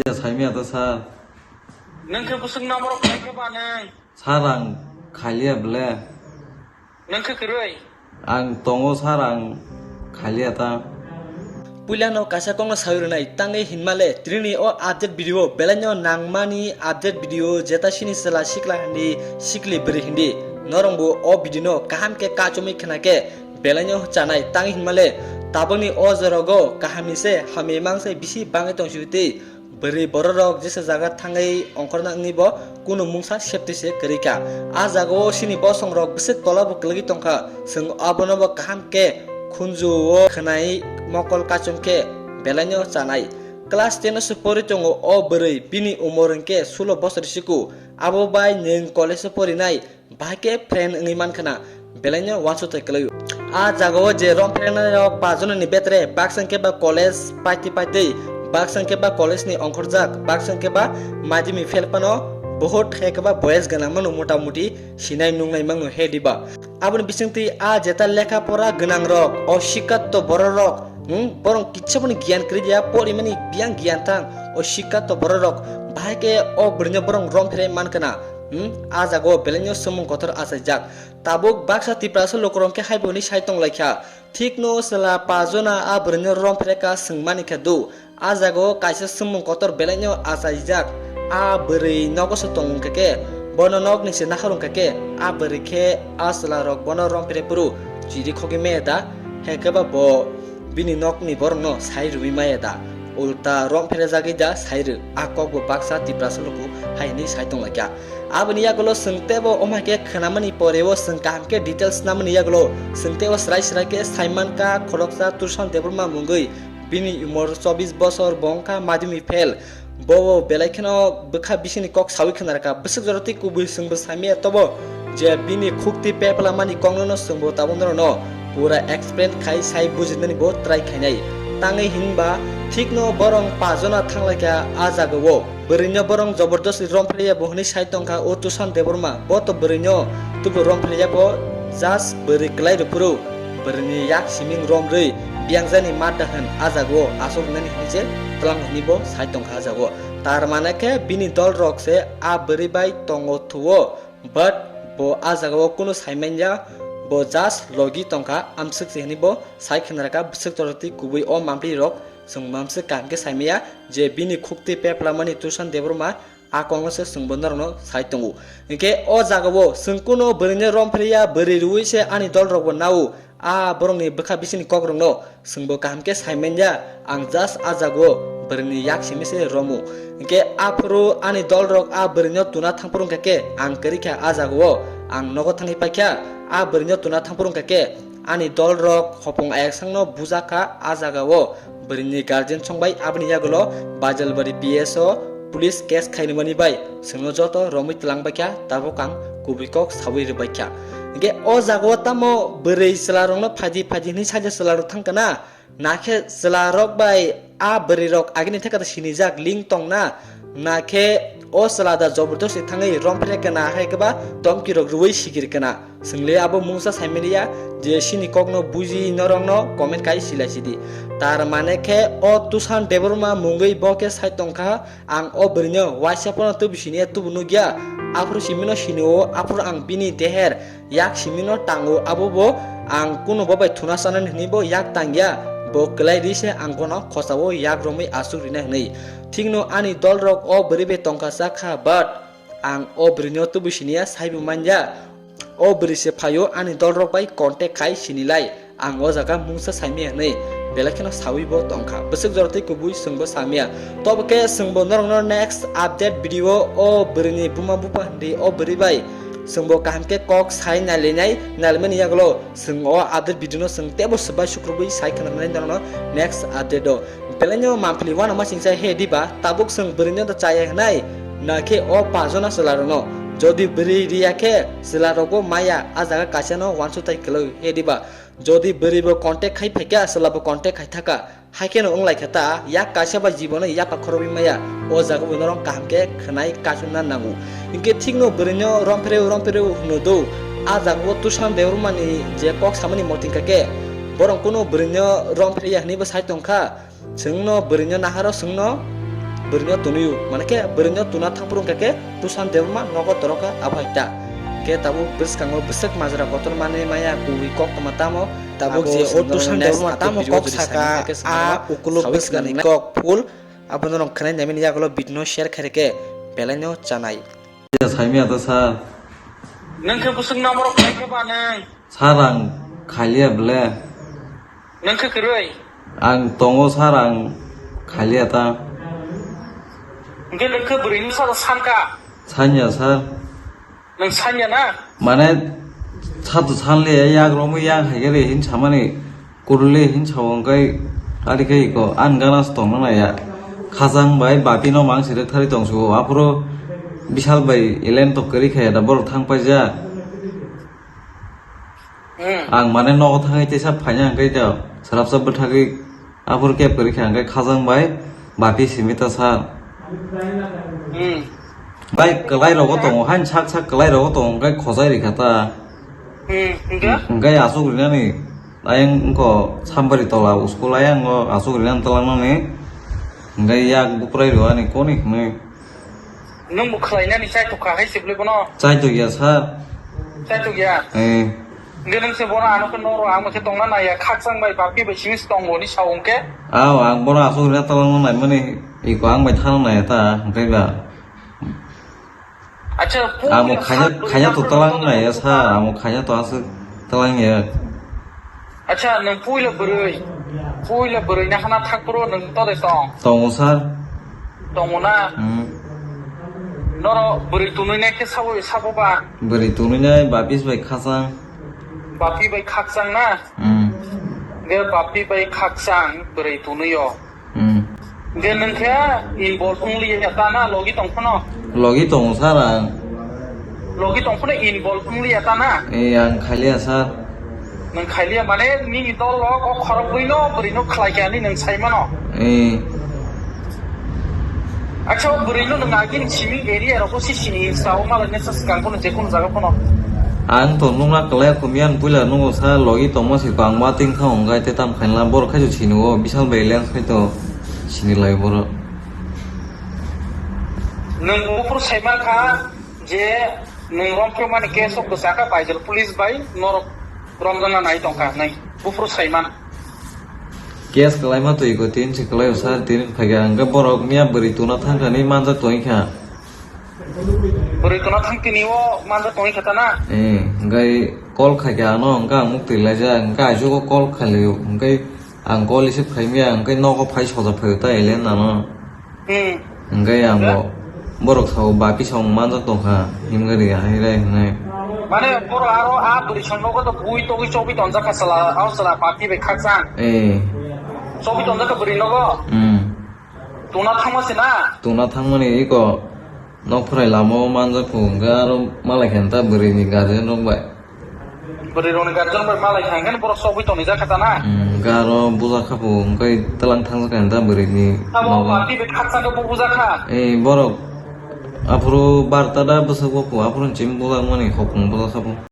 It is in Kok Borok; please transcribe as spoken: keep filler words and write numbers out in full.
Saimya ta sir. Nang khe bwswk number khlai khe ba nang? Sir, ang khaliya ble. Nang khe kwrwi? Ang tongo sir, ang khaliya ta. Puilano kaisa kokno sawi rwnai, tangwi hinmale, trini o update video, belaino nangmani update video, jeta sini chwla sikla hindi, sikli bwrwi hindi. Norongbo o video no kaham khe kachomwi khna khe, belaino chanai, tangwi hinmale, tabukni o jorogo kahamni se, hamya mang se bisi bangwi tong sio tei, bwrwi bororok jesa jaga thangwi ongkhorna wngwi bo kunu mungsa safety se kwrwi kha. A jagao chini bosongrok bwswk tola bo kwlwgwi tongkha, chwng abono bo kaham khe khunju-o khwnai mokol kachom khe belaino chanai. Class ten o se pori tongo o bwrwi, bini umor hwnkhe sulo bosor siko. Abo bai nwng college o porinai, bahai khe friend wngwi man khna, belaino uansukthai kwlwi. A jagao je rom phrenai rok ba jonani betre, baksa hwnkhe ba college paitwi paitwi, baksa hwnkhe ba college ni ongkhorjak, baksa hwnkhe ba madhyamik fail phano, bohot hai khe ba boyes gwnang mano, mota moti sinai nungnai mano he diba. Aboni bisingtwi a jeta lekha pora gwnang rok, o sikatto borok rok, hmm, borok kisa phano giyan kwrwi ya, porimani biyang giyan thang, o sikatto borok rok, bahai khe o bwrwino borok rom pherai man khna, hmm, a jagao belaino swngmung kotor achaijak. Tabuk baksa Tiprasa lukurok khe hai bo hwnwi sai tong lai kha. Thikno chwla pajona a bwrwino rom pherai kha swngmani khe do. A jagao kaisa swngmung kotor belaino achaijak. A bwrwi nogo se tong wngkha khe, bono nokni se nahar wngkha khe, a bwrwi khe a chwla rok bono rom pherai phuru chiri khogwi maya da, hai khe ba bo bini nokni borokno sai rwui maya da, ulta rom pherejagwi da sai rw, a kok bo baksa Tiprasa luku hai hwnwi sai tong lai kha. Aboni yagulo chwng teibo omo hai khe khwnamani poreo chwng kaham khe details namani yagulo chwng teibo srai srai khe sai man kha khoroksa Tushan Debbarma mungwi, bini umor chobbish bosor, bo wng kha madhyamik fail. Bo belai kheno bwkha bisingni kok sawi khna rwkha. Bwswk jora tei kubui chwngbo saimaya tobo je bini khukti pepla mani kokno no chwngbo tabuk norokno pura explain khai sai bujinani bo try khainai. Tangwi hinba thikno borok pajona thanglaikha a jagao. Bwrwino borok jobordostwi rom phraiya bo hwnwi sai tongkha o Tushan Debbarma. Bo to bwrwino tubu rom phraiya bo just bwrwi kwlai rw phuru. Bwrwini yak siming rom rwi biyangjani madda hwn a jagao aswk wngnani hwnwi se twlang hwnwi bo sai tongkha a jagao. Tar mane khe bini dol rok se a bwrwi bai tongo thuo, but bo a jagao kunu sai manya, bo just logi tongkha, amswk se hwnwi bo sai khna rwkha. Bwswk jora tei kubui o mampli rok chwng mamswk kaham khe sai maya je bini khukti pepla mani Tushan Debbarma a kokno se chwngbo norokno sai tongo. Hinkhe o jagao chwng kunu bwrwino rom phraiya, bwrwi rwui se ani dol rokbo nao. A borokni bwkha bisingni kokrokno chwngbo kaham khe sai manya, ang just a jagao bwrwini yak simi se romo. Hinkhe aphuru ani dol rok a bwrwino tuna thangphuru wngkha khe ang kwrwi kha a jagao, ang nogo thangwi paikha, a bwrwino tuna thangphuru wngkha khe ani dol rok hopong ayaksak no bujakha a jagao. Bwrwini guardian songbai aboni yagulo Bajalbari P S o police case khainimani bai chwngno joto romwi twlangbaikha, tabuk ang kubui kok sawi rwbaikha. Hinkhe o jagao tamo bwrwi chwlarokno phaidi phaidi hwnwi saida chwlarok thangkha na, nakhe chwlarok bai a bwrwirok agini theka sinijak link tongna, nakhe o chwla da jobordostwi thangwi rom phre kana hai khe ba domkirok rwui sikir kana. Chwngli abo mungsa saimiliya je chini kokno buji norokno comment kai silai sidi. Tar mane khe o Tushan Debbarma mungwi bo khe sai tongkha, ang o bwrwino waisa phano tubu siniya tubu nukya, aphuru simino sinio, aphuru ang bini deher yak simino tango, abo bo ang kunu bo bai thuna sanani hwnwi bo yak tangya, bo kwlai ri se ang bono khosao yak romwi aswk rina hwnwi. Thikno ani dol rok o bwrwi bai tongkha sakha, but ang o bwrwino tubu siniya saibo manya. O bwrwi se phaio ani dol rok bai contact khai sinilai. Ang o jaga mungsa saimaya hwnwi belai kheno sawi bo tongkha. Bwswk jora tei kubui chwngbo samya. Tobo khe chwngbo norokno next update video o bwrwini buma bupha hwnwi o bwrwi bai chwngbo kaham khe kok sai nailainai, nailaimani yagulo chwng o update video no chwng teibo swbai sukrubwi sai khwnarnai norokno next update o. Belaino mampli uanama singsa he diba, tabuk chwng bwrwino da chaya hwnai, nakhe o pajona chwlarokno. Jodi bwrwi riya khe chwlarokbo maya, a jaga kaisano uansukthai kwlwi he diba. Jodi bwrwibo contact khai phaikha, chwlabo contact khai thaka, haikheno wnglaikha ta, yak kaisa bai jibono yapha khorobwi maya, o jagabo norok kaham khe khwnai kachunna nango. Hinkhe thikno bwrwino romphereo romphereo hwno do, a jagao Tushan Debbarmani je kok samani motingkha khe, borok kunu bwrwino romphereya hwnwibo sai tongkha. Chwngno bwrwino naharo chwngno bwrwino tunui, mane khe bwrwino tuna thangphuru hwnkhe khe Tushan Debbarma nogo toroka aphai ta. Khe tabuk bwskango bwswk majra kotor manwi maya kuwi kok tongma tamo. Tabuk je o Tushan Debbarma tamo kok saka, a ukulo bwskanni kok full, abono rok khwnai nai mani yagulo video no share khairikhe belai no chanai. Saimya to sir. Nwng khe bwswk number rok khlai khe ba nwng? Sir, ang khaliya ble. Nwng khe kwrwi? Ang tongo sir, ang khaliya ta. Hwnkhe nwng khe bwrwini salo sanka? Sanya sir. Nwng sanya na? Mane, sato sanle yak romwi yak haigere hin samani. Kurle hin sao hwnkhe ari khe iko, ang gana se tongna naiya. Khajang bai Bapi no mang sirek thari tong sugo. Aphuru Bishal bai Elen tok kwrwi khaiya da borok thang paijak. Hmm. Ang mane nogo thangwi teisa phaina hwnkhe da swrapsa bwthagwi aphuru kep kwrwi kha hwnkhe Khajang bai Bapi simi ta sir. Hmm. Bai kwlai rogo tongo, hain sak sak kwlai rogo tongo, hwnkhe khojai rikha ta. Hmm, hwnkhe? Hwnkhe aswk rinani, ayang wngkho Sambari tola school ayang o aswk rinani twlangnani, hwnkhe yak buprai rwani koni hwnwi. Nwng bo khwlainani chaitok kha hai se bwlwi bono? Chaitok ya sir. Chaitok ya? Eh. Hwnkhe nwng se bono ano khe noro ang khe tongna naiya, Khakchang bai Baphi bai simi se tongo hwnwi sao hwnkhe? Ao, ang bono aswk rina talangno naimani, iko ang bai thangna naiya ta, hwnkhe ba? Acha, amo khaina, khaina to talang naiya sir, amo khaina to aswk talang ya. Acha, nwng puila bwrwi, puila bwrwi na hana thakphuru nwng tode tong? Tongo sir. Tongo na? Hmm. Noro bwrwi tunui nai khe sabo, sabo ba? Bwrwi tunui nai Bapis bai Khakchang. Baphi bai Khakchang na? Hmm. Ge Baphi bai Khakchang bwrwi tunui o. Hmm. Ge nwng khe involve wng liya ta na logi tong phano? Logi tongo sir ang. Logi tong phano involve wng liya ta na? Eh, ang khailiya sir. Nwng khailiya mane nini dol rok o khorok bwino bwrwi no khlai kha hinwi nwng sai mano? Eh. Acha, o bwrwi no nwng agini simi area rok o si sini sao malai nesa swkang phano je kono jaga phano. Ang to nungna kwlai kho miyan puila nungo sa logi tongma si ko ang ma ting thang ongkai te tam khainla borok khai sini o Bishal bai lens khai to sini lai borok. Nwng buphuru saiman kha je nwng romphru mani case o kwchakha Baidal police bai norok romjana nai tongkha nai buphuru saiman. Case kwlaima twi ko tin se kwlai o sir tin phaikha hwnkhe borok miya bwrwi tuna thangkha ni manjak tongwi kha. Bwrwi tuna thang tini o manjak tongwi kha ta na? Eh, hwnkhe call khaikha ano hwnkhe ang muk twi laijak hwnkhe aisuk o call khailio hwnkhe ang call receive khaimya hwnkhe nogo phai soja phaio ta Elen ano. Hmm. Hwnkhe ang bo borok sao Baphi sao manjak tongkha himgari ahai rai hwnwi. Mane borok aro a bwrwi song nogo to bui togwi chogwi tonjak kha sala, ao sala Baphi bai Khakchang. Eh. Chogwi tonjak kha bwrwi nogo. Hmm. Tuna thangma se na? Tuna thangmani iko nok phwrai lama o manjak phu hwnkhe aro malai khe ta bwrwi ni guardian rok bai. Bwrwi rokni guardian bai malai kha hwnkhe borok chogwi tongwi jak kha ta na? Hmm, hwnkhe aro buja kha phu hwnkhe twlang thang jak kha ta bwrwi ni nogo. Abo Baphi bai Khakchang khe bo buja kha? Eh, borok aphuru barta da bwswk bo phu aphuru chim buja mani hopung buja kha phu.